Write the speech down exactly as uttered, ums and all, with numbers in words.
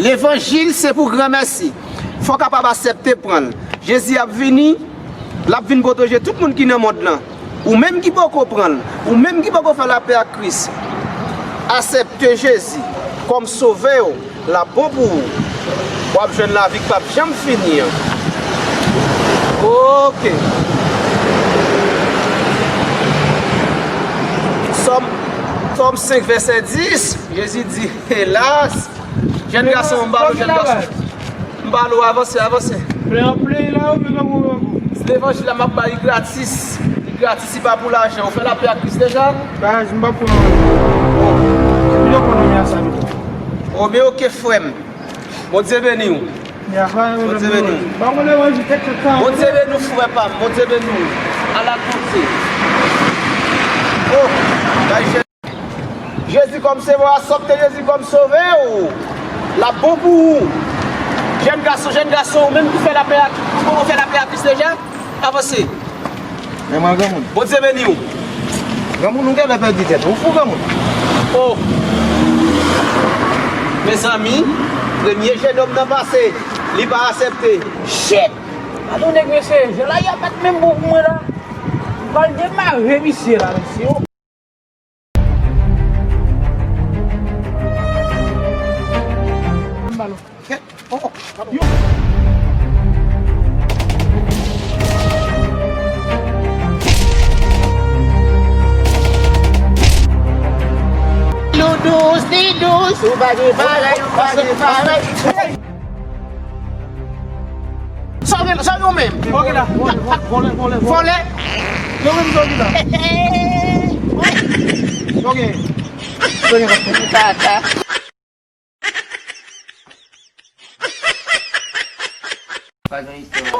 Levanjil se pou granmèsi. Fò w kapab aksepte pran l. Jezi ap vini, l ap vin pwoteje tout moun ki nan mond lan. Ou menm ki poko pran l, ou menm ki poko fè lapè ak Kris, aksepte Jezi kòm sovè w, l ap bon pou ou. W ap jwenn lavi k p ap janm fini an. Oke. Sòm, Sòm senk, vèsè dis, Jezi di, elas, jèn gason, m ba l, jèn gason. M ba l, avanse, avanse. Levanjil la m ap bay li gratis. Li gratis, li pa pou lajan. Ou fè lapè ak Kris deja? Baz, m pa pran. Ou yo konnen a sa. O, men oke, frè m. Bondye beni w. Bondye beni w. Bondye beni w, frè pa m. Bondye beni w. Ala kote. O, bay jèn. Jezi kòm sovè, aksepte Jezi kòm sovè w. L ap bon pou ou. Jèn gason, jèn gason, ou menm ki fè lapè ak, ou fè lapè ak Kris deja? Avanse. Men mwen granmoun. Bondye beni w. Granmoun, ou genlè pèdi tèt ou. Ou fou, granmoun. O. Mezanmi, premye jennonm nan pase, li pa aksepte. Shit! Gade yon nèg, mesye, je la y ap bat menm bon pou mwen la. M pral demare misye la, mesye. Li dous, li dous, ou pa gen parèy, ou pa gen parèy. Sa w gen, sa w gen menm? Ok la. Vòlè, vòlè, vòlè. Vòlè? Yo menm sa w gen la. Ok. Tata. Pa gen istwa.